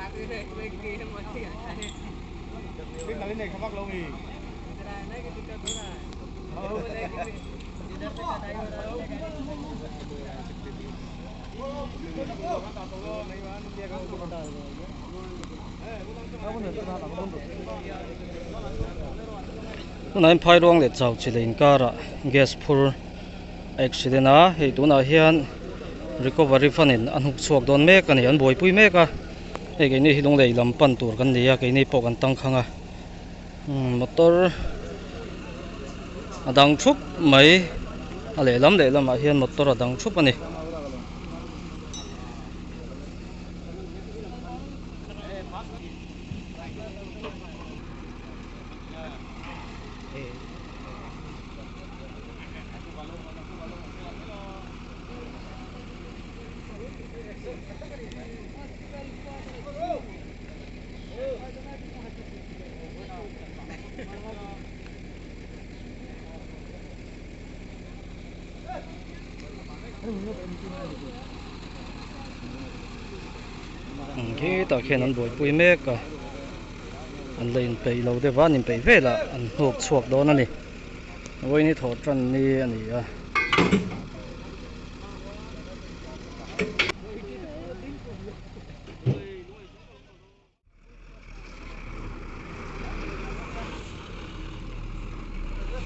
Tunah hian phairuang leh chau chi leh inkarah gas phur a accident a hei tunah hian recovery fund in a hnuk chhuak dawn mek a ni an buaipui mek a hei keini hi lunglei lam pan tur kan ni a keini pawh kan tangkhang a motor a dang thup mai a lehlam lehlamah hian motor a dang thup a ni. Hetah khian an buaipui mek a an la inpeih lo deuh va an inpeih velah an hnuk chhuak dawn a ni vawiin hi thawh tan ni a ni a.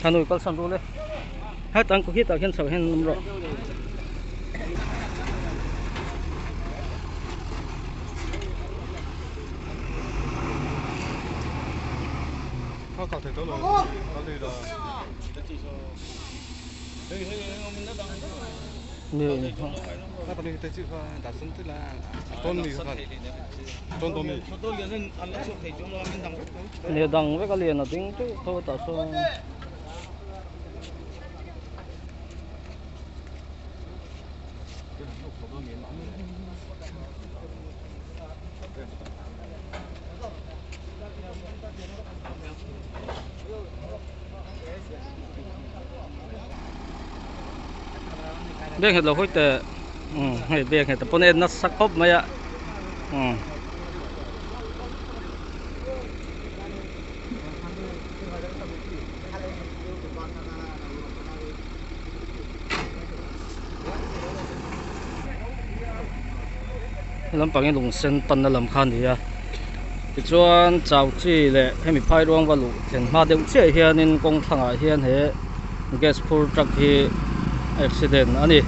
Hanoi kalsan ru le hetah an hetah khian chho hian an awm rawh. Nia dang vek a lian a ding teuh tho a tah sawn. Beng het lo hawi teh umm hei beng het a pawn en nasa khawp mai a umm. Lampang hi lung sen panna lam kha a ni a tichuan chau chi leh hemi phai ruang va luh thlen hma deuh chiah hianin kawng thlangah hian he gas phur truck hi accident a ni.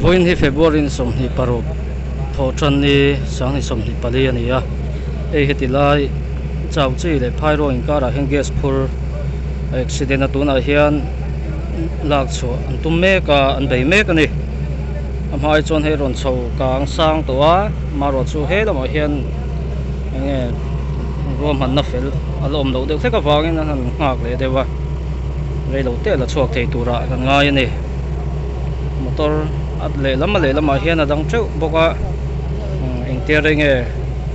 Vawiin hi February ni 26 thawhtanni sanghnih 24 a ni a, hei heti lai chau chi leh phairuang inkarah hian gas phur a accident a tunah hian lak chhuah an tum mek a an bei mek a ni. A hmai chuan hei rawn chho kang sang tawh a marawh chu he lamah hian eng nge ruahmanna fel a la awm loh deuh hlek avangin an han nghak leh deuh a reilo te la chhuak thei turah kan ngai a ni motor a lehlam a lehlamah hian a dang teuh bawk a engtia rei nge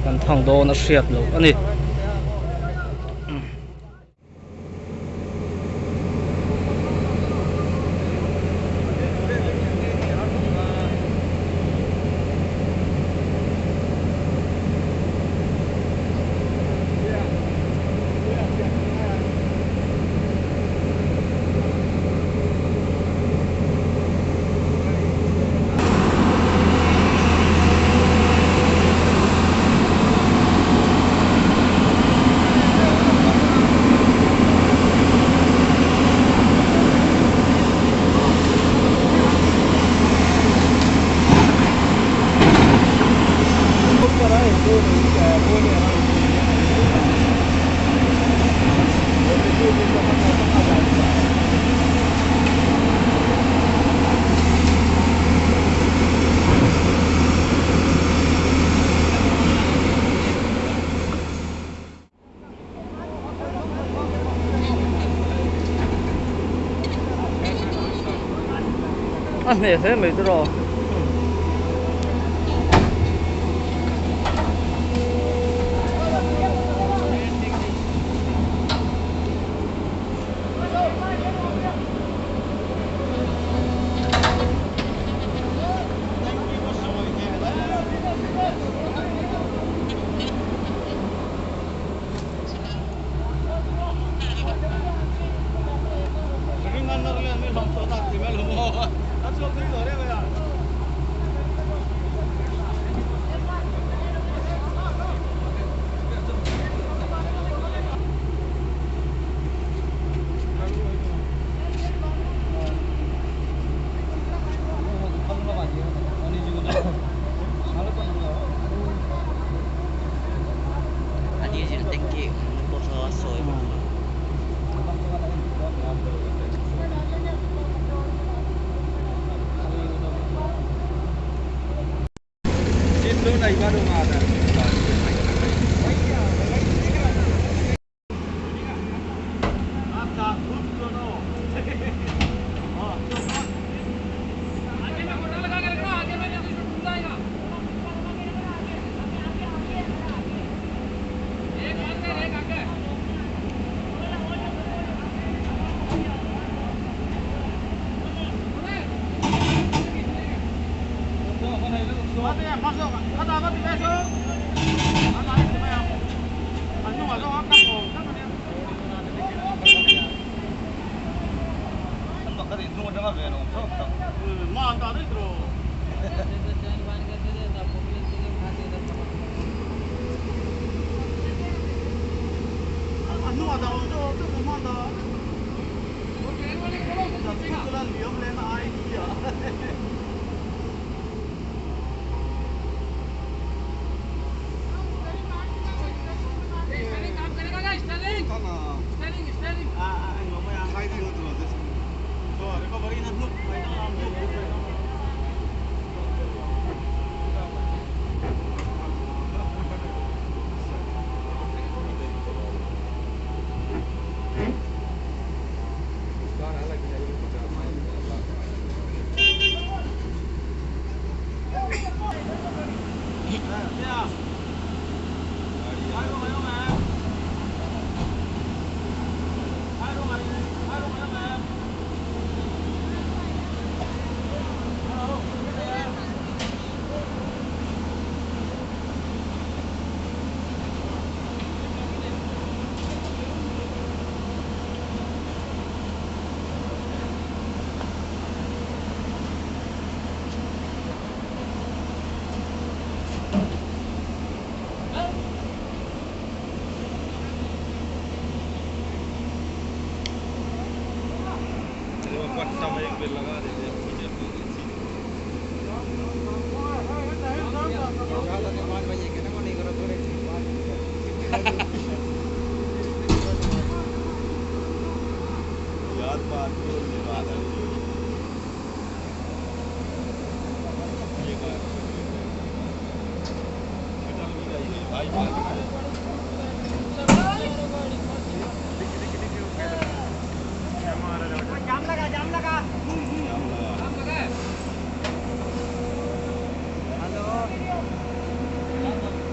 kan thang dawn a hriat loh a ni. A hneh hle mai tiraw.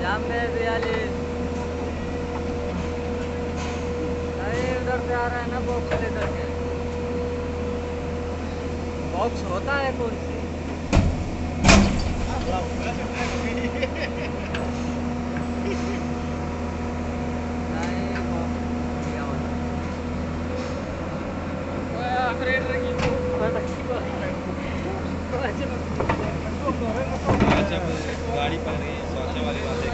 जाम में 42। अरे उधर से आ रहा है ना बॉक्स लेकर के। बॉक्स होता है कौन सी? नहीं बॉक्स क्या होता है? गाड़ी पर सोचे वाली बात है।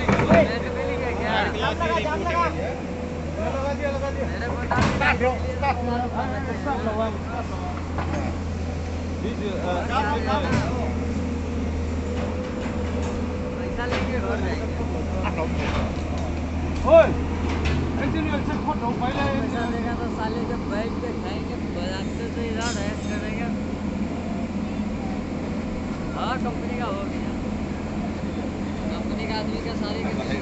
पैसा लेके घर जाएंगे। पैसा देगा तो साले जब बैठ के खाएंगे बजाते से इधर ऐश करेंगे। हाँ कंपनी का हो गया, कंपनी का आदमी का सारे के 25।